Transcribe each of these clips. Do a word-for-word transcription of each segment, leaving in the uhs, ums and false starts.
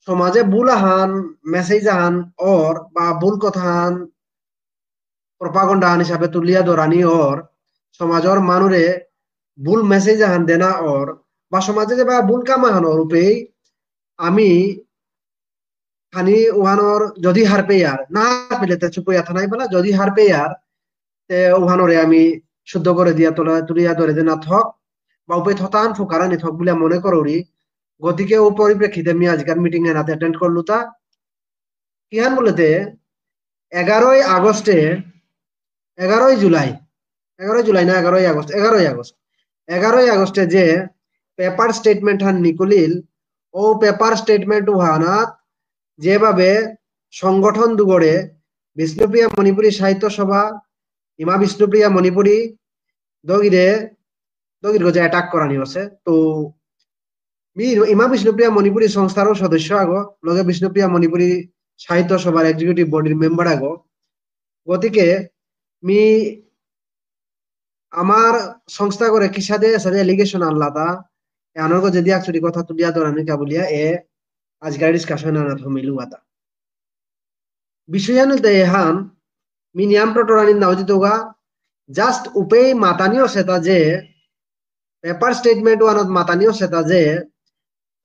সমাজে ভুল আহান, মেসেজ আহান অর বা ভুল কথা আহান, প্রপাগান্ডা আহান হিসাবে তুলিয়া ধরানি অর, সমাজর মানুরে ভুল মেসেজ আহান দেনা অর, বা সমাজে যে বা ভুল কাম আহান অর উপেই আমি খানি উহানর যদি হারপেয়ার, না হারপেলে তে চুপ হইয়া থানাই বলা, যদি হারপেয়ার, তে উহানরে আমি শুদ্ধ করে দিয়া তোলা, তুলিয়া ধরে দেনা থক, বা উপে থতান ফুকারানি থক বুলিয়া মনে করৌরি। গতিকে ও পরিপ্রেক্ষিতে আমি আজকার মিটিং এনাতে অ্যাটেন্ড করলুতা। কিহান বলতে, এগারোই আগস্টে, এগারোই জুলাই, এগারোই জুলাই না এগারোই আগস্ট, এগারোই আগস্ট, এগারোই আগস্টে যে পেপার স্টেটমেন্ট হান নিকুলিল, ও পেপার স্টেটমেন্ট উহানাত যেভাবে সংগঠন দুগরে বিষ্ণুপ্রিয়া মণিপুরী সাহিত্য সভা, ইমা বিষ্ণুপ্রিয়া মণিপুরী দগিরে, দগির গজে অ্যাটাক করানি আছে। তো মি ইমা বিষ্ণুপ্রিয়া মণিপুরী সংস্থারও সদস্য আগো, লগে বিষ্ণুপ্রিয়া মণিপুরী সাহিত্য সভার এক্সিকিউটিভ বডির মেম্বার আগো। গতিকে মি আমার সংস্থা করে কিসাদে এসাদে এলিগেশন আনলাতা, এ আনর্গ যদি actually কথা তুলিয়া ধরানি কা বুলিয়া এ আজকার ডিসকাশন আনাত হমিলু আতা। বিষয় আনতে এহান মি নিয়াম প্রটরানি নাও জিতোগা, জাস্ট উপেই মাতানিও সেতা যে, পেপার স্টেটমেন্ট ওয়ানত মাতানিও সেতা যে,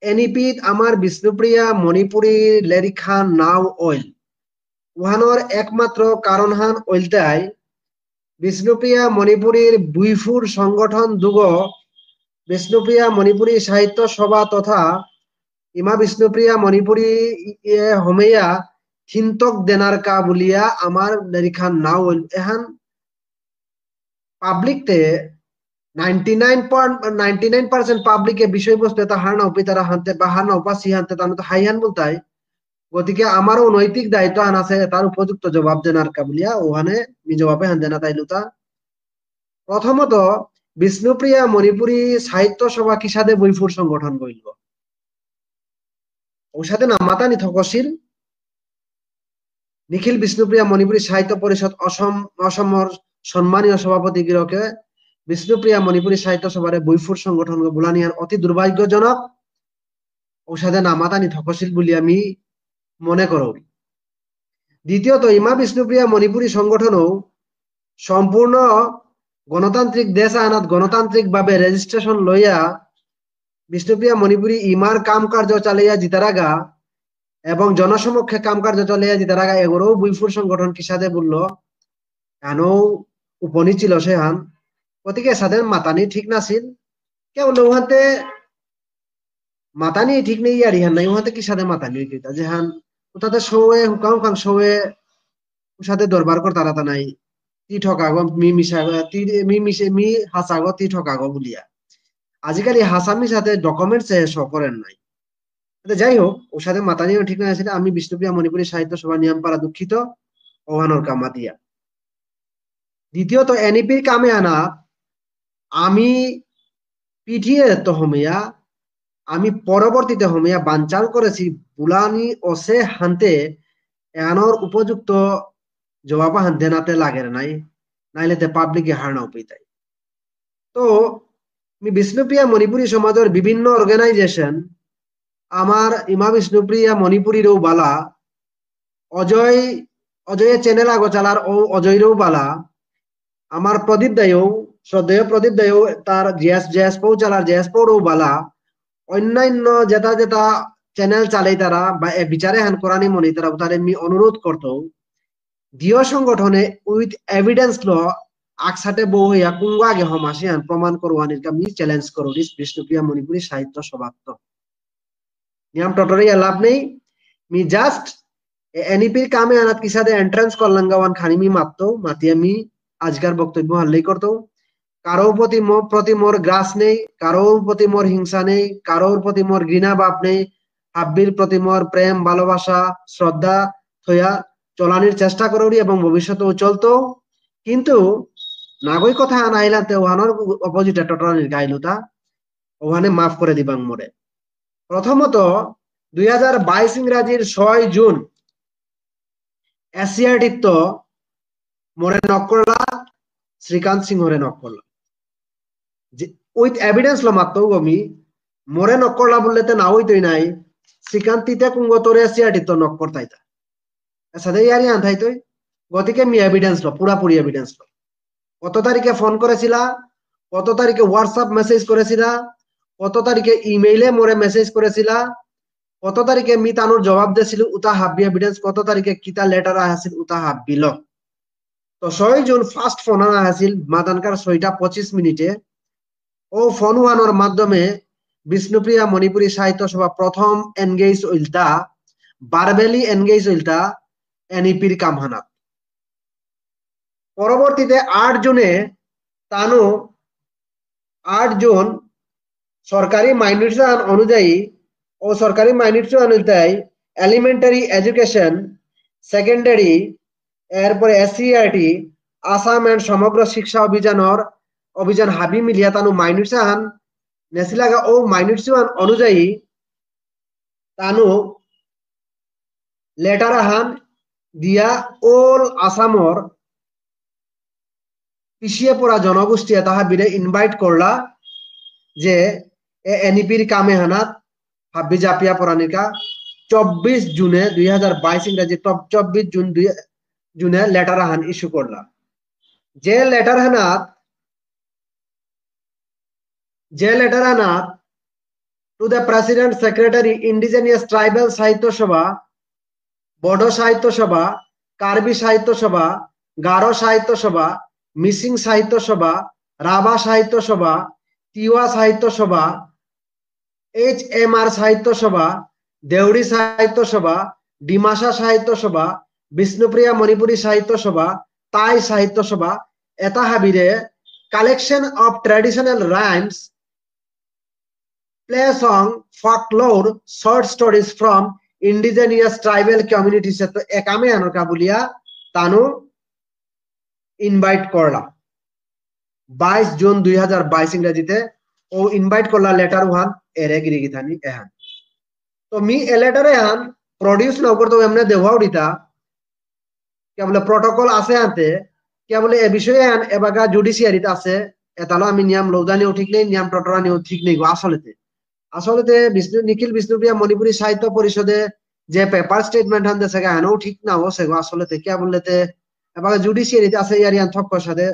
এনইপিত আমার বিষ্ণুপ্রিয়া মণিপুরী লেরিকহান নাও অইল। উহানর একমাত্র কারণহান অইলতাই বিষ্ণুপ্রিয়া মণিপুরীর বুইফুর সংগঠন দুগ, বিষ্ণুপ্রিয়া মণিপুরী সাহিত্য সভা তথা ইমা বিষ্ণুপ্রিয়া মণিপুরী ইয়ে হমেয়া থিন্তক দেনার কা বুলিয়া আমার লেরিকহান নাও অইল। এহান পাবলিক তে ninety nine point ninety nine percent public এ বিষয়বস্তু এতা হার না উপিতারা হানতে বা হার না উপাসি হানতে তানু তো হাইহান বলতাই। গতিকে আমারও নৈতিক দায়িত্ব আন আছে তার উপযুক্ত জবাব দেনার কা বুলিয়া ওখানে মি জবাবে হান দেনা তাইলুতা। প্রথমত, বিষ্ণুপ্রিয়া মণিপুরী সাহিত্য সভা কিসাদে বুইফুর সংগঠন গইল? ঔসাদে না মাতানি থকসিল। নিখিল বিষ্ণুপ্রিয়া মণিপুরী সাহিত্য পরিষদ অসম, অসমর সম্মানীয় সভাপতি গিরকে বিষ্ণুপ্রিয়া মণিপুরী সাহিত্য সভারে বুইফুর সংগঠন বুলানিয়ান অতি দুর্ভাগ্যজনক। ঔসাদে না মাতানি থকসিল বুলি আমি মনে করৌরি। দ্বিতীয়ত, ইমা বিষ্ণুপ্রিয়া মণিপুরী সংগঠনও সম্পূর্ণ গণতান্ত্রিক দেশ আনাত গণতান্ত্রিকভাবে রেজিস্ট্রেশন লইয়া বিষ্ণুপ্রিয়া মণিপুরী ইমার কাম কার্য চালাইয়া জিতারাগা এবং জনসমক্ষে কাম কার্য চালাইয়া জিতারাগা এগোরও বুইফুর সংগঠন কিসাদে বলল, আনো উপনি ছিল সে হান। গতিকে সাদে মাতানি ঠিক নাছিল। কে বললো ওহানতে মাতানি ঠিক নেই আর ইহান নাই, ওহানতে কিসাদে মাতানি হইতে তা যেহান ওটাতে সৌয়ে হুকাং হুকাং সৌয়ে ওসাদে দরবার করতারা তা নাই। তি ঠকাগো, মি মিশাগো, তি মি মিশে, মি হাসাগো, তি ঠকাগো বুলিয়া। আজিকালি হাসা মিশাতে ডকুমেন্টস এ শো করেন নাই। আচ্ছা, যাই হোক, ওসাদে মাতানিও ঠিক নাই আসলে আমি বিষ্ণুপ্রিয়া মণিপুরী সাহিত্য সভা নিয়াম পারা দুঃখিত, ওহানোর কামা দিয়া। দ্বিতীয়ত, এনইপির কামে আনা আমি পিঠিয়ে তো হমিয়া, আমি পরবর্তীতে হমিয়া বানচাল করেছি বুলানি অসে হানতে এহানোর উপযুক্ত জবাব হান দেনাতে লাগের নাই, নাইলে তে পাবলিকে হার না উপিতাই। তো মি বিষ্ণুপ্রিয়া মণিপুরী সমাজের বিভিন্ন অর্গানাইজেশন, আমার ইমা বিষ্ণুপ্রিয়া মণিপুরীরও বালা, অজয়, অজয় চ্যানেল আগো চালার ও অজয়রও বালা, আমার প্রদীপ দায়ও, শ্রদ্ধেয় প্রদীপ দায়ও তার জেএস, জেএস পৌ চালার জেএস পৌরও বালা, অন্যান্য যেটা যেটা চ্যানেল চালাই তারা বা এ বিচারে হান করানি মনে তারা তারে মি অনুরোধ করতো, দিয় সংগঠনে উইথ এভিডেন্স ল আকসাতে বউ হইয়া কুঙ্গ আগে হমাসি হান প্রমাণ করওয়ানির কা মি চ্যালেঞ্জ করো বিষ্ণুপ্রিয়া মণিপুরী সাহিত্য সভাত্ত। নিয়াম টটরিয়া লাভ নেই। মি জাস্ট এনইপির কামে আনাত কিসাদে এন্ট্রান্স করলাঙ্গা ওয়ান খানি মি মাততো, মাতিয়া মি আজকার বক্তব্য হাল্লেই করতো। কারোর প্রতি মো-, প্রতি মোর গ্রাস নেই, কারোর প্রতি মোর হিংসা নেই, কারোর প্রতি মোর ঘৃণা ভাব নেই, হাব্বির প্রতি মোর প্রেম, ভালোবাসা, শ্রদ্ধা থইয়া চলানির চেষ্টা করুরি এবং ভবিষ্যতেও চলতো। কিন্তু নাগই কথা আনাইলাতে ওহানোর অপোজিটে টটরানির গাইলুতা, ওহানে মাফ করে দিবাং মোরে। প্রথমত, দুই হাজার বাইশ ইংরাজির ছয় জুন এসসিইআরটিত্ত মোরে নক করলা, শ্রীকান্ত সিংহরে নক করলা। যে, উইথ এভিডেন্স লো মাত্র গমি, মোরে নক করলা বললে তে না হইতই নাই। শ্রীকান্ত তিতে কুঙ্গতরে সিআরটি তো নক করতাইতা। এসাদে ইয়ারি আনথাইতই। গতিকে মি এভিডেন্স লো, পুরাপুরি এভিডেন্স লো। কত তারিখে ফোন করেছিলা, কত তারিখে WhatsApp মেসেজ করেছিলা, কত তারিখে ইমেইলে মোরে মেসেজ করেছিলা, কত তারিখে মি তানুর জবাব দেছিল, উতা হাব্বি এভিডেন্স, কত তারিখে কিতা লেটার আহাছিল, উতা হাব্বি লো। তো ছয় জুন ফার্স্ট ফোন আনা আছিল মাদানকার ছয়টা পঁচিশ মিনিটে। ও ফোন ওহানর মাধ্যমে বিষ্ণুপ্রিয়া মণিপুরী সাহিত্য সভা প্রথম এনগেজ ইলতা, ভার্বালি এনগেজ ইলতা এনইপির কামহানাত। পরবর্তীতে আট জুনে তানু আট জুন সরকারি মাইনরিটি আইন অনুযায়ী ও সরকারি মাইনরিটি আইন অনুযায়ী এলিমেন্টারি এডুকেশন, সেকেন্ডারি, এরপরে এসসিইআরটি, আসাম এন্ড সমগ্র শিক্ষা অভিযানর অভিযান হাবি মিলিয়া তানু মাইনরিটি আইন নেসিলাগা ও মাইনরিটি আইন অনুযায়ী তানু লেটার আহান দিয়া অল আসামর পিছিয়ে পড়া জনগোষ্ঠী এতা হাবিরে ইনভাইট করলা যে এ এনইপির কামে হানাত হাবি জাপিয়া পড়ানিকা চব্বিশ জুনে দুই হাজার বাইশ ইংরাজি তব-, চব্বিশ জুন দুই, জুনে লেটার আহান ইস্যু করলা। যে লেটার হানাত, যে লেটার হানাত to the President Secretary Indigenous Tribal সাহিত্য সভা, বড়ো সাহিত্য সভা, কার্বি সাহিত্য সভা, গারো সাহিত্য সভা, মিসিং সাহিত্য সভা, রাভা সাহিত্য সভা, তিওয়া সাহিত্য সভা, এইচএমআর সাহিত্য সভা, দেউরি সাহিত্য সভা, ডিমাসা সাহিত্য সভা, বিষ্ণুপ্রিয়া মণিপুরী সাহিত্য সভা, তাই সাহিত্য সভা, এতা হাবিরে collection of traditional rhymes, play song, folklore, short stories from indigenous tribal communities এ তো একামে আনকা বুলিয়া তানু ইনভাইট করলা। বাইশ জুন দুই হাজার বাইশ ইংরেজিতে ও ইনভাইট করলা লেটার ওহান এরে গিরি গিথানি এহান। তো মি এ লেটার এহান প্রডিউস না করতে এমনি দেওয়া উড়িতা, কে বলে প্রটোকল আছে আনতে, কে বলে এ বিষয়ে আন এবাকা জুডিশিয়ারিতে আছে, এতালো আমি নিয়ম লৌদানিও ঠিক নেই, নিয়ম টটরানিও ঠিক নেই গো আসলেতে। আসলেতে বিষ্ণু, নিখিল বিষ্ণুপ্রিয়া মণিপুরী সাহিত্য পরিষদে যে পেপার স্টেটমেন্ট হান দেসে গা, এনও ঠিক না হসে গো আসলেতে, কে বললেতে এবাকা জুডিশিয়ারিতে আছে ইয়ারি আন থক সাথে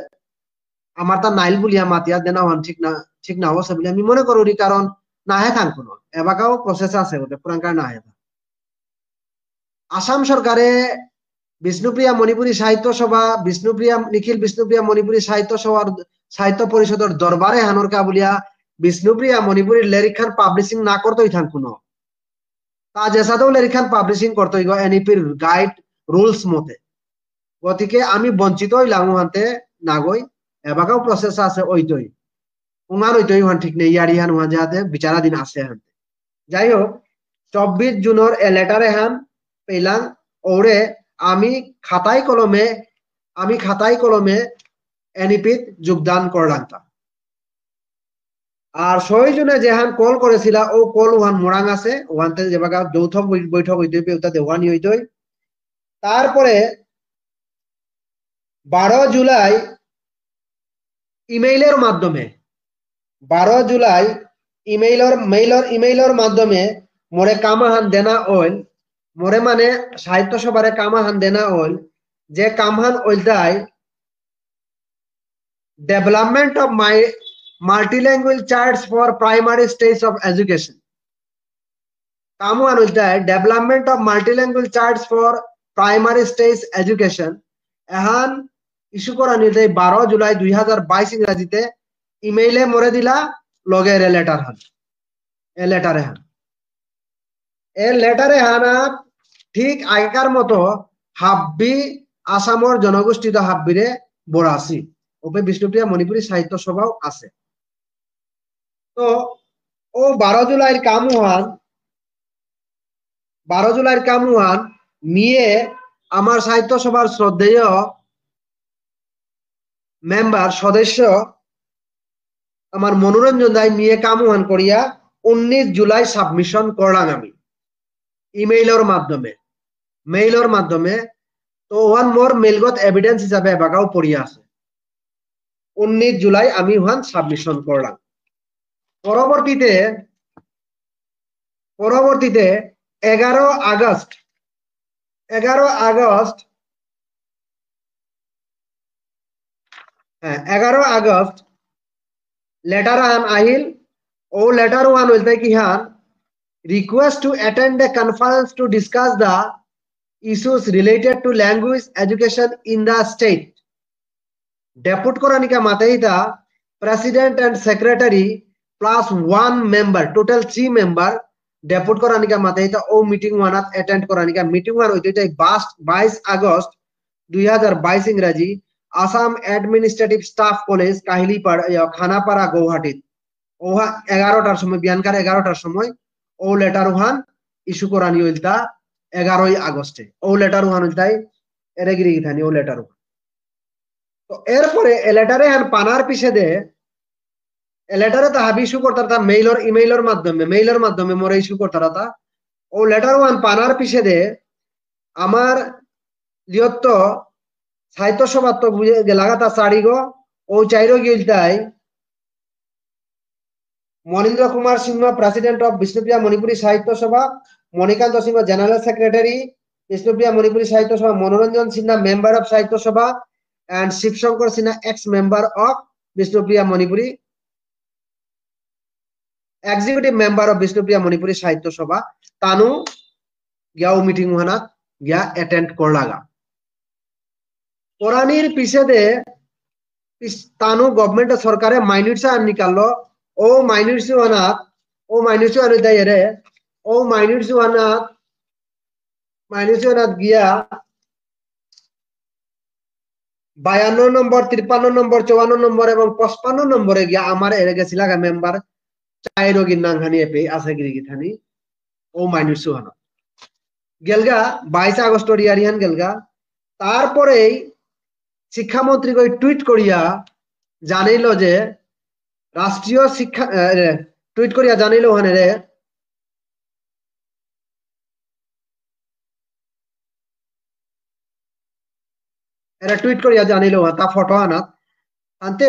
আমার তা নাইল বুলিয়া মাতিয়া দেনা ওহান ঠিক না, ঠিক না হসে বলে আমি মনে করি, কারণ না হে থান কোনো, এবাকাও প্রসেস আছে ওটা পুরানকার না হে থান। আসাম সরকারে বিষ্ণুপ্রিয়া মণিপুরী সাহিত্য সভা, বিষ্ণুপ্রিয়া, নিখিল বিষ্ণুপ্রিয়া মণিপুরী সাহিত্য সভার, সাহিত্য পরিষদর দরবারে হানর কা বুলিয়া বিষ্ণুপ্রিয়া মণিপুরী লেরিক খান পাবলিশিং না করতেই থান কোনো। তা যেসাদেও লেরিক খান পাবলিশিং করতেই গো এনইপির গাইড রুলস মতে। গতিকে আমি বঞ্চিত হইলাম ওহানতে নাগই, এবাকাও প্রসেস আছে ওইতই। উঙান ওইতই ওহান ঠিক নেই, ইয়ারি হান ওহান যাতে বিচারাধীন আছে হানতে। যাই হোক, চব্বিশ জুনের এ লেটার এহান পেলাম, ওরে আমি খাতায় কলমে, আমি খাতায় কলমে এনইপিত যোগদান করলাম তা। আর ছয় জুনে যেহান কল করেছিলা, ও কল ওহান মোরাং আছে, ওহানতে যেবাকা যৌথ বৈ-, বৈঠক হইতে হইবে, ওটা দেওয়ানি হইতে হই। তারপরে বারো জুলাই ইমেইলের মাধ্যমে, বারো জুলাই ইমেইলর, মেইলর, ইমেইলর মাধ্যমে মোরে কামাহান দেনা অইল, মোরে মানে সাহিত্য সভারে কামাহান দেনা অইল, যে কামহান অইলতাই Development of my multilingual charts for primary stage of education. কামহান অইলতাই Development of Multilingual Charts for Primary Stage Education। এহান ইস্যু করা নিতে বারো জুলাই দুই হাজার বাইশ ইংরাজিতে ইমেইলে মোরে দিলা, লগে a letter Han, a letter Ehan. A letter এহানাত ঠিক আগেকার মতো হাব্বি আসামর জনগোষ্ঠীত হাব্বিরে বরাসি। ওপে বিষ্ণুপ্রিয়া মণিপুরী সাহিত্য সভাও আছে। তো ও বারো জুলাইর কামহান, বারো জুলাইর কামহান মিয়ে আমার সাহিত্য সভার শ্রদ্ধেয় মেম্বার, সদস্য আমার মনোরঞ্জন দাই মিয়ে কামহান করিয়া উনিশ জুলাই সাবমিশন করলাম আমি ইমেইলর মাধ্যমে, মেইলর মাধ্যমে। তো ওহান মোর মেইলগত এভিডেন্স হিসাবে এবাকাও পড়িয়া আছে। উনিশ জুলাই আমি ওহান সাবমিশন করলাম। পরবর্তীতে, পরবর্তীতে এগারো আগস্ট, এগারো আগস্ট, হ্যাঁ, এগারো আগস্ট লেটার আহান আহিল। ও লেটার ওহান হইতে কি হান, request to attend a conference to discuss the issues related to language education in the state. ডেপুট করানিকা মাতেইতা president and secretary plus one member, total three member ডেপুট করানিকা মাতেইতা ও মিটিং ওয়ানাত অ্যাটেন্ড করানিকা। মিটিং ওয়ান হইতে হইতে বাইশ আগস্ট দুই হাজার বাইশ ইংরাজি আসাম অ্যাডমিনিস্ট্রেটিভ স্টাফ কলেজ কাহিলিপাড়া, ইয়া, খানাপাড়া, গৌহাটিত। ওহা এগারোটার সময়, বিয়ানকার এগারোটার সময় ও লেটার ওহান ইস্যু করানি হইলতা এগারোই আগস্টে। ও লেটার ওহান হইলতাই এরে গিরি গিথানি ও লেটার ওহান। তো এরপরে এ লেটারে হান পানার পিছে দে, এ লেটারে তা হাবি ইস্যু করতারা তা মেইলর, ইমেইলর মাধ্যমে, মেইলর মাধ্যমে মোরে ইস্যু করতারা তা। ও লেটার ওহান পানার পিছে দে, আমার লিয়ত্ত সাহিত্য সভাত্ত বুঝে গেলাগা তা চারিগো, ও চাইরো গিলতাই Manindra Kumar Singha, president of Bishnupriya Manipuri Sahitya Sabha, Manikanta Singha, general secretary, Bishnupriya Manipuri Sahitya Sabha, Manoranjan Sinha, member of Sahitya Sabha, and Shivshankar Sinha, ex member of Bishnupriya Manipuri, executive member of Bishnupriya Manipuri Sahitya Sabha, তানু গিয়া ও মিটিং ওহানাত গিয়া অ্যাটেন্ড করলাগা। করানির পিছেদে পিস-, তানু গভর্নমেন্ট সরকারে মাইনরিটি আন নিকাললো, ও মাইনরিটি ওহানাত, ও মাইনরিটি ওহানাত দায়েরে, ও মাইনরিটি ওহানাত, মাইনরিটি ওহানাত গিয়া বায়ান্ন নম্বর, তিপ্পান্ন নম্বর, চুয়ান্ন নম্বর এবং পঁচপান্ন নম্বরে গিয়া আমার এরে গেছিলাগা মেম্বার চাইরোগির নাংহানি এপে আশাগিরি গিথানি ও মাইনরিটি ওহানাত। গেলগা বাইশ আগস্ট ইয়ারিহান গেলগা। তারপরেই শিক্ষামন্ত্রী গই টুইট করিয়া জানাইল যে রাষ্ট্রীয় শিক্ষা, এ, এ, টুইট করিয়া জানাইল ওহানে রে, এরে টুইট করিয়া জানাইল ওহান, তা ফটো আনাত। আনতে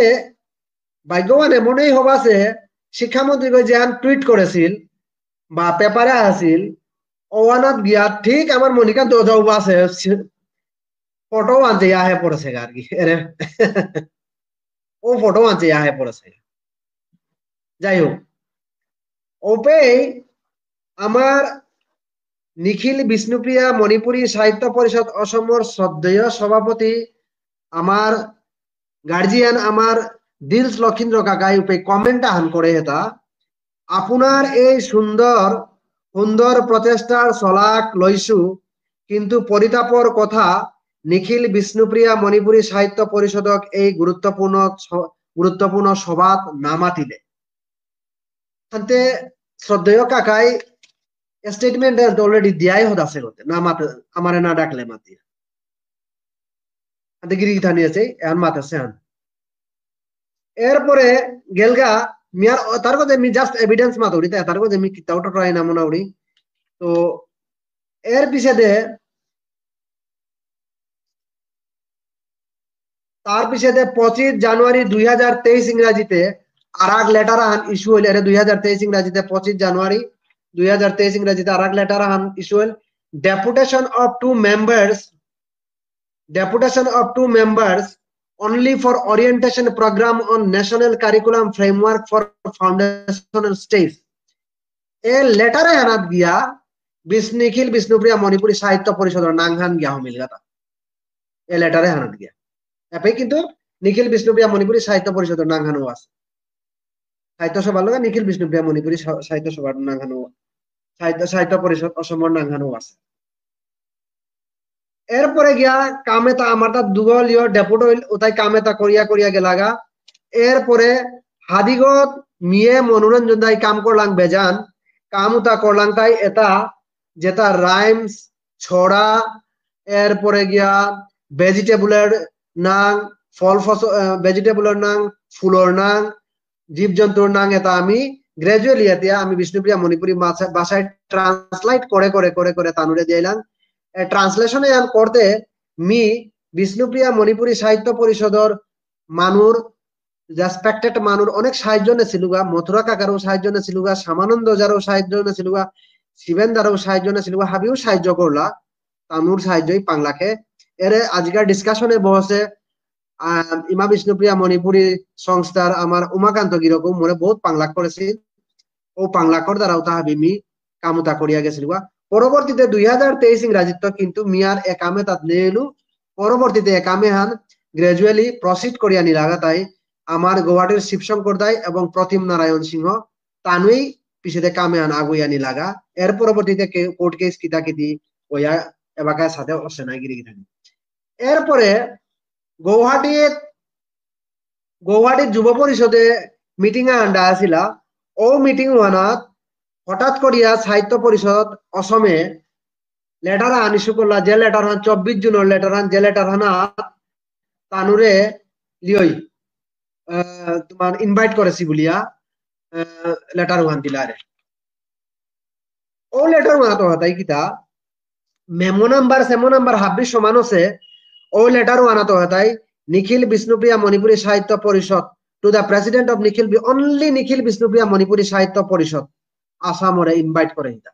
ভাগ্যবান এমনই হবাসে শিক্ষামন্ত্রী গই যেহান টুইট করেছিল বা পেপারে আসিল, ওহানাত গিয়া ঠিক আমার মণিকান্ত ওঝা উবাসে ফটো আনতে আহে পড়েছে আর কি। এরে ও ফটো আনতে আহে পড়েছে। যাই হোক, ওপেই আমার নিখিল বিষ্ণুপ্রিয়া মণিপুরী সাহিত্য পরিষদ অসমর শ্রদ্ধেয় সভাপতি, আমার গার্জিয়ান, আমার দিলস লক্ষীন্দ্র কাকাই উপে কমেন্ট আহান করে এটা, "আপোনাৰ এই সুন্দৰ, সুন্দৰ প্ৰচেষ্টাৰ শলাগ লৈছো, কিন্তু পৰিতাপৰ কথা, নিখিল বিষ্ণুপ্ৰিয়া মণিপুৰী সাহিত্য পৰিষদক এই গুৰুত্বপূৰ্ণ স-, গুৰুত্বপূৰ্ণ সভাত নামাতিলে।" হানতে শ্রদ্ধেয় কাকাই স্টেটমেন্ট অলরেডি দিয়াই হদ আছে গতে, না মাতে, আমারে না ডাকলে মাতিয়া। হানতে গিরি গিথানি আছে, এহান মাত আছে হান। এরপরে গেলগা, মিয়ার, তার কথা আমি জাস্ট এভিডেন্স মাতুরি, তাই তার কথা আমি কিতাও টটরাই না মনাউরি। তো এর পিছেদে, তার পিছেদে পঁচিশ জানুয়ারি দুই হাজার তেইশ ইংরাজিতে আর এক লেটার আহান ইস্যু হইল, এরে দুই হাজার তেইশ ইংরাজিতে পঁচিশ জানুয়ারি দুই হাজার তেইশ ইংরাজিতে আর এক লেটার আহান ইস্যু হইল, deputation of two members, deputation of two members only for orientation program on national curriculum framework for foundational stage। A letter এহানাত গিয়া বিষ্ণু-, নিখিল বিষ্ণুপ্রিয়া মণিপুরী সাহিত্য পরিষদর নাঙহান গিয়া হমিলগাতা। এ লেটার এহানাত গিয়া। এপে কিন্তু নিখিল বিষ্ণুপ্রিয়া মণিপুরী সাহিত্য পরিষদর নাঙহানও আছে। সাহিত্য সভার লগে নিখিল বিষ্ণুপ্রিয়া মণিপুরী সা-, সাহিত্য সভার নাঙহানও, সাহিত্য, সাহিত্য পরিষদ অসমর নাঙহানও আছে। এরপরে গিয়া কাম এতা আমার তাত দুগলীয় ডেপুট হইল, উতাই কাম এতা করিয়া করিয়া গেলাগা। এরপরে হাদিগত মিয়ে মনোরঞ্জন দাই কাম করলাং বেজান, কাম উতা করলাং তাই এতা যেতা রাইমস, ছড়া, এরপরে গিয়া ভেজিটেবলর নাং, ফল ফসল, আহ, ভেজিটেবলর নাং, ফুলর নাং, জীবজন্তুর নাং এতা আমি গ্র্যাজুয়ালি এতিয়া আমি বিষ্ণুপ্রিয়া মণিপুরী মাছা-, ভাষায় ট্রান্সলেট করে করে করে করে তানুরে দিলাম। এ ট্রান্সলেশন এহান করতে মি বিষ্ণুপ্রিয়া মণিপুরী সাহিত্য পরিষদর মানুর, রেসপেক্টেড মানুর অনেক সাহায্য নেছিলুগা, মথুরা কাকারও সাহায্য নেছিলুগা, শ্যামানন্দ ওঝারও সাহায্য নেছিলুগা, শিবেন দারও সাহায্য না ছিল, হাবিও সাহায্য করলা, তানুর সাহায্যই পাংলাকে। এরে আজিকার ডিসকাশনে বসে, আহ, ইমা বিষ্ণুপ্রিয়া মণিপুরী সংস্থার আমার উমাকান্ত গিরকও মোরে বহুত পাংলাক করেছিল। ও পাংলাকর দ্বারাও তা হাবি মি কামুতা করিয়া গেছিল। পরবর্তীতে দুই হাজার তেইশ ইংরাজিত কিন্তু মিয়ার একামে তাত নেলু। পরবর্তীতে একামে হান গ্র্যাজুয়ালি প্রসিড করিয়া নিলাগা তাই আমার গুয়াহাটির শিবশঙ্কর দাই এবং প্রতিম নারায়ণ সিংহ তানুই পিছেতে কামে হান আগুইয়া নিলাগা। এর পরবর্তীতে কোর্ট কেস কিতা কিতি ওয়া এবাকা সাথে অসেনা গিরি গিরি। এরপরে গৌহাটিত, গৌহাটির যুব পরিষদে মিটিং আহান ডাহাসিলা। ও মিটিং ওহানাত হঠাৎ করিয়া সাহিত্য পরিষদ অসমে লেটার আহান ইস্যু করলা, যে লেটার হান চব্বিশ জুনের লেটার হান, যে লেটার হানাত তানুরে লিওই, আহ, তোমার ইনভাইট করেছি বুলিয়া, আহ, লেটার ওহান দিলারে। ও লেটার ওহানাত হতাই কিতা, মেমো নাম্বার, সেমো নাম্বার হাব্বি সমান আছে। ও লেটার ওহানাত হতাই Nikhil Bishnupriya Manipuri Sahitya Parishad, to the president of Nikhil বি-, only নিখিল বিষ্ণুপ্রিয়া মণিপুরী সাহিত্য পরিষদ আসামরে ইনভাইট করে দিতা।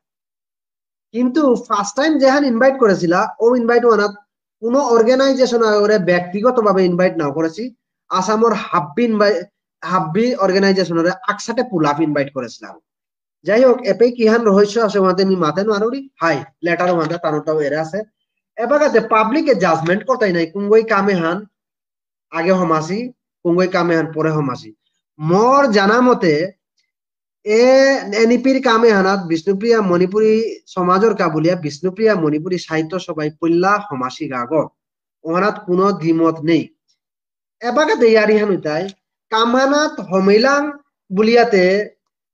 কিন্তু ফার্স্ট টাইম যেহান ইনভাইট করেছিলা, ও ইনভাইট ওহানাত কোনো অর্গানাইজেশন ওরে ব্যক্তিগতভাবে ইনভাইট নাও করেছি, আসামর হাব্বি ইনভাইট, হাব্বি অর্গানাইজেশনরে আকসাথে পুলাপ ইনভাইট করেছিলাম। যাই হোক, এপেই কিহান রহস্য আছে, ওহাতে আমি মাতে নুয়ারুরি। হাই, লেটার ওহানতে তানুরটাও এরে আছে। এবাকাতে পাবলিকে জাজমেন্ট করতাই নাই, কুঙ্গই কামে হান আগে হমাসি, কুঙ্গই কামে হান পরে হমাসি। মোর জানা মতে, এ এনইপির কামে হানাত বিষ্ণুপ্রিয়া মণিপুরী সমাজর কা বুলিয়া বিষ্ণুপ্রিয়া মণিপুরী সাহিত্য সভায় পল্লা হমাসি গাগ। ওহানাত কোনো দ্বিমত নেই। এবাকাতে ইয়ারি হান হইতাই, কামহানাত হমেলাং বুলিয়াতে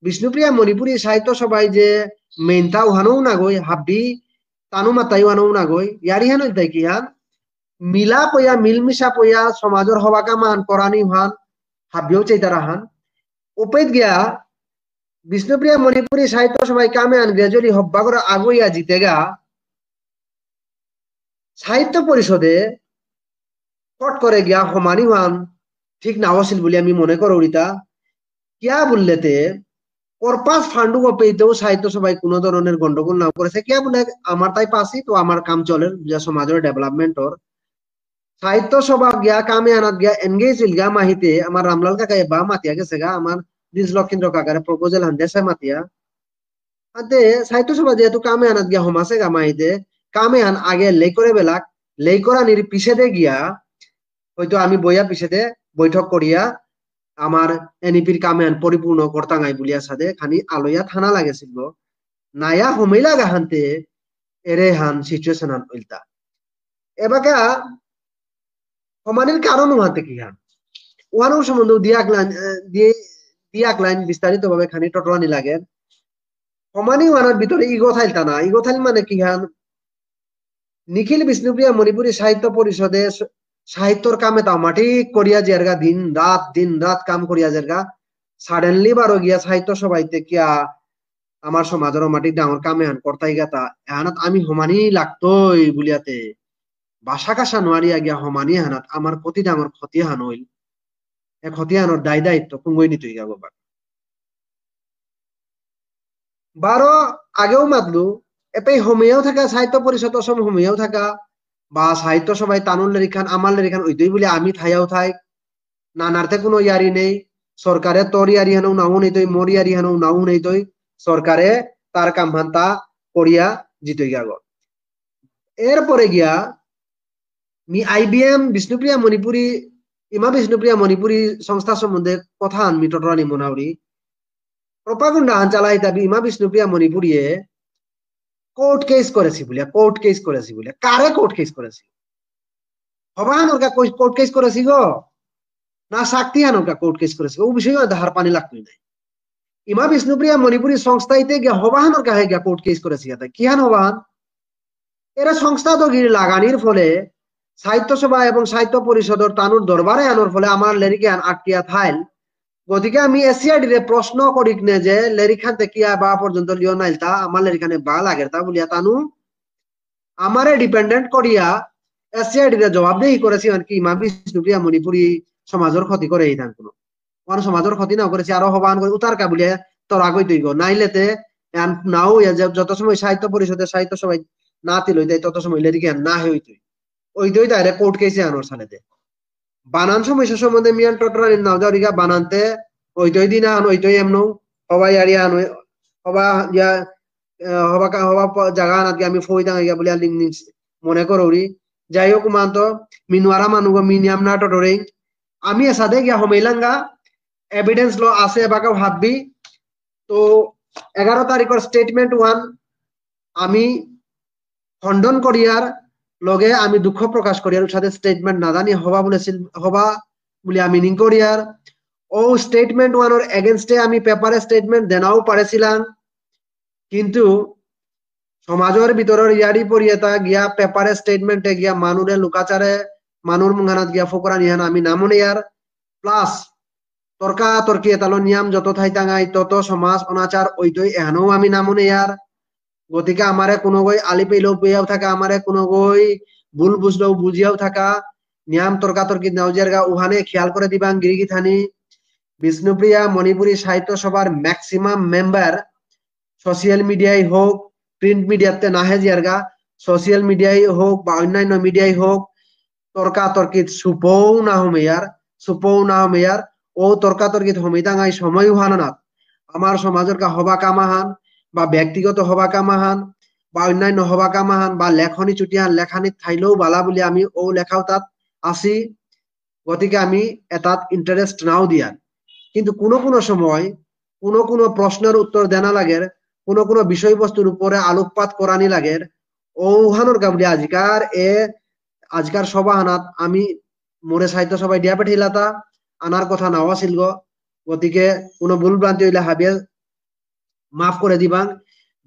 বিষ্ণুপ্রিয়া মণিপুরী সাহিত্য সভায় যে মেইনতা ওহানও নাগই, হাব্বি তানু মাতাই ওহানও নাগই, ইয়ারি হান হইতাই কিহান, মিলা পয়া, মিলমিশা পয়া, সমাজর হবা কামহান করানি হান, হাব্বিও চাইতারা হান। উপেত গিয়া, বিষ্ণুপ্রিয়া মণিপুরী সাহিত্য সভায় কামে হান গ্র্যাজুয়ালি হব্বা করে আগুইয়া জিতেগা, সাহিত্য পরিষদে কট করে গিয়া হমানি হান ঠিক না হসিল বলে আমি মনে করো উড়িতা। কিয়া বললেতে, কর্পাস ফান্ডু পেইতেও সাহিত্য সভায় কোনো ধরনের গন্ডগোল নাও করেছে। কিয়া বলে, আমার তাই পাসি তো আমার কাম চলের, যা সমাজর ডেভেলপমেন্ট ওর। সাহিত্য সভা গিয়া কামে আনাত গিয়া এনগেজ ইলগা মাহিতে আমার রামলাল কাকায় বা মাতিয়া গেছে গা, আমার দ্বিজ লক্ষীন্দ্র কাকারে প্রপোজাল হান দেশে মাতিয়া। আতে সাহিত্য সভা যেহেতু কামে আনাত গিয়া হমাসে গা মাহিতে, কামে আন আগে লেই করে বেলাক, লেই করা নির পিছেদে গিয়া, হয়তো আমি বইয়া পিছেদে বৈঠক করিয়া আমার এনইপির কামে আন পরিপূর্ণ করতাঙাই বুলিয়া সাদে খানি আলোয়া থানা লাগেছিল। নায়া হমেলা গাহান্তে এরে হান সিচুয়েশন হান উল্টা। এবাকা হমানির কারণ ওহাতে কি হান? ওহানর সম্বন্ধে দিয়াক লাইন, আহ, দিয়ে, দিয়াক লাইন বিস্তারিতভাবে খানি টটরানি লাগে। হমানি ওহানর ভিতরে ইগো থাইলতা না। ইগো থাইল মানে কি হান? নিখিল বিষ্ণুপ্রিয়া মণিপুরী সাহিত্য পরিষদে স-, সাহিত্যর কামে তা মাটি করিয়া জেরগা, দিন রাত, দিন রাত কাম করিয়া জেরগা। সাডেনলি বারো গিয়া সাহিত্য সভাইতে কিয়া আমার সমাজর মাটি ডাঙর কামে হান করতাই গাতা। এহানাত আমি হমানি লাগতই বুলিয়াতে। বাসা কাসা নোয়ারিয়া গিয়া হমানি হানাত আমার ক্ষতি ডাঙর ক্ষতি হান হইল। এ ক্ষতি হানর দায় দায়িত্ব কুঙ্গই নিতই গা বাবা। বারো আগেও মাতলু, এপেই হমিয়াও থাকা, সাহিত্য পরিষদ অসম হমিয়াও থাকা, বা সাহিত্য সভায় তানুর লেরিখান, আমার লেরিখান ওইতই বলে আমি থাইয়াও থাই। নানারতে কোনো ইয়ারি নেই। সরকারে তোর ইয়ারি হানো নাও নেইতই, মোর ইয়ারি হানো নাও নেইতই। সরকারে তার কাম হান তা করিয়া জিতই গাগো। এরপরে গিয়া মি আইবিএম বিষ্ণুপ্রিয়া মণিপুরী, ইমা বিষ্ণুপ্রিয়া মণিপুরী সংস্থা সম্বন্ধে কথা আন মি টটরানি মনাউরি। প্রপাগান্ডা আন চালাই তাবি ইমা বিষ্ণুপ্রিয়া মণিপুরীয়ে কোর্ট কেস করেছি বুলিয়া, কোর্ট কেস করেছি বুলিয়া। কারে কোর্ট কেস করেছি? হবাহানর কা কোর্ট কেস করেছি গো? না শক্তি হানর কা কোর্ট কেস করেছি গো? ও বিষয়ে আদা হারপানি লাগতই নাই। ইমা বিষ্ণুপ্রিয়া মণিপুরী সংস্থা ইতে গিয়া হবাহানর কাহে গিয়া কোর্ট কেস করেছি গা তাই। কিহান হবাহান? এরা সংস্থা তো গিরি লাগানির ফলে সাহিত্য সভা এবং সাহিত্য পরিষদর তানুর দরবারে আনোর ফলে আমার লেরিকে আন আটকিয়া থাইল। গতিকে আমি এসসিআরডি রে প্রশ্ন করিক নে যে লেরিক খান তে কিয়া বা পর্যন্ত লিও নাইল তা, আমার লেরিক খানে বা লাগের তা বুলিয়া তানু আমারে ডিপেন্ডেন্ট করিয়া এসসিআরডি রে জবাবদেহি করেছি, মানে কি ইমা বিষ্ণুপ্রিয়া মণিপুরী সমাজর ক্ষতি করে এই থান কোনো। ওহান সমাজর ক্ষতি না করেছি, আরো হবান করে উতার কা বুলিয়া তোর আগই তুই গো। নাইলেতে এহান নাও ইয়া যে যত সময় সাহিত্য পরিষদে সাহিত্য সভায় না তিলই দেয়, তত সময় লেরিক এহান না হইতই। ওই দই তাইরে কোর্ট কেসে আনোর সালে দে। বানান সমস্যা সম্বন্ধে মিয়ান টটরানি নাও যাওরিগা বানানতে ওই দই দিন আন ওই দই এমনো হবা ইয়ারি আন ওই হবা ইয়া, আহ, হবা কা-, হবা প-, জায়গা আনাত গিয়া আমি ফই দাঙ্গা গিয়া বলে লিং লিং মনে করৌরি। যাই হোক মানতো মিনুয়ারা মানুগো মি নিয়াম না টটরেই। আমি এসাদে গিয়া হমেইলাঙ্গা এভিডেন্স লো আছে এবাকাও হাব্বি। তো এগারো তারিখর স্টেটমেন্ট ওয়ান আমি খণ্ডন করিয়ার লগে আমি দুঃখ প্রকাশ করিয়ার সাথে স্টেটমেন্ট না জানি হবা বলেছিল হবা বলে আমি নিং করিয়ার। ও স্টেটমেন্ট ওয়ানর এগেনস্টে আমি পেপারে স্টেটমেন্ট দেনাও পারেছিলাম, কিন্তু সমাজর ভিতরর ইয়ারি পরিয়েতা গিয়া পেপারে স্টেটমেন্টে গিয়া মানুরে লুকাচারে মানুর মুঙহানাত গিয়া ফোকরানি হান আমি নামনে ইয়ার। প্লাস তর্কা তর্কি এতালো নিয়াম যত থাইতাঙাই তত সমাজ অনাচার ওইতই এহানও আমি নামনে ইয়ার। গতিকে আমারে কোনো গই আলি পেলেও পেয়াও থাকা, আমারে কোনো গই ভুল বুঝলেও বুঝিয়াও থাকা, নিয়াম তর্কা তর্কি নাও জারগা উহানে খেয়াল করে দিবাং গিরিগিথানি। বিষ্ণুপ্রিয়া মণিপুরী সাহিত্য সভার ম্যাক্সিমাম মেম্বার সোশ্যাল মিডিয়ায় হোক, প্রিন্ট মিডিয়াতে নাহে জিয়ারগা, সোশ্যাল মিডিয়ায় হোক বা অন্যান্য মিডিয়ায় হোক, তর্কা তর্কিত সুপৌ না হমেয়ার, সুপৌ না হমেয়ার, ও তর্কা তর্কিত হমেইতাঙাই সময় উহানানাত। আমার সমাজর কা হবা কামাহান বা ব্যক্তিগত হবা কামাহান বা অন্যান্য হবা কামাহান বা লেখনি চুটিহান লেখানি থাইলেও বালা বুলি আমি ও লেখাও তাত আসি। গতিকে আমি এটাত ইন্টারেস্ট নাও দিয়ার। কিন্তু কোনো কোনো সময় কোনো কোনো প্রশ্নের উত্তর দেনা লাগের, কোনো কোনো বিষয়বস্তুর উপরে আলোকপাত করানি লাগের। ওহানোর কা বুলি আজিকার এ আজিকার সভাহানাত আমি মোরে সাহিত্য সভায় দিয়া পেঠাইলাতা, আনার কথা নাও আছিল গো। গতিকে কোনো ভুল ভ্রান্তি হইলে হাবিয়ে মাফ করে দিবাং।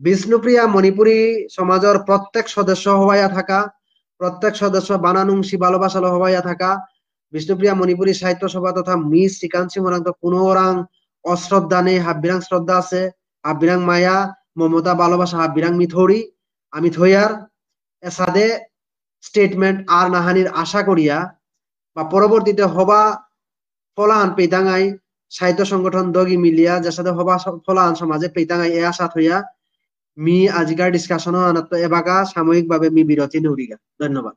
বিষ্ণুপ্রিয়া মণিপুরী সমাজর প্রত্যেক সদস্য হবাইয়া থাকা, প্রত্যেক সদস্য বানানুংসি ভালোবাসালো হবাইয়া থাকা, বিষ্ণুপ্রিয়া মণিপুরী সাহিত্য সভা তথা মি শ্রীকান্ত সিংহ রাংতো কোনো ওরাং অশ্রদ্ধা নেই, হাব্বিরাং শ্রদ্ধা আছে, হাব্বিরাং মায়া, মমতা, ভালোবাসা, হাব্বিরাং মি থরি, আমি থইয়ার। এসাদে স্টেটমেন্ট আর নাহানির আশা করিয়া বা পরবর্তীতে হবা ফলাহান পেইতাঙাই সাহিত্য সংগঠন দগি মিলিয়া যেসাদে হবা স-, ফলাহান সমাজে পেইতাঙাই এ আশা থইয়া মি আজিকার ডিসকাশন আনাত এবাকা সাময়িকভাবে মি বিরতি নেউরিগা। ধন্যবাদ।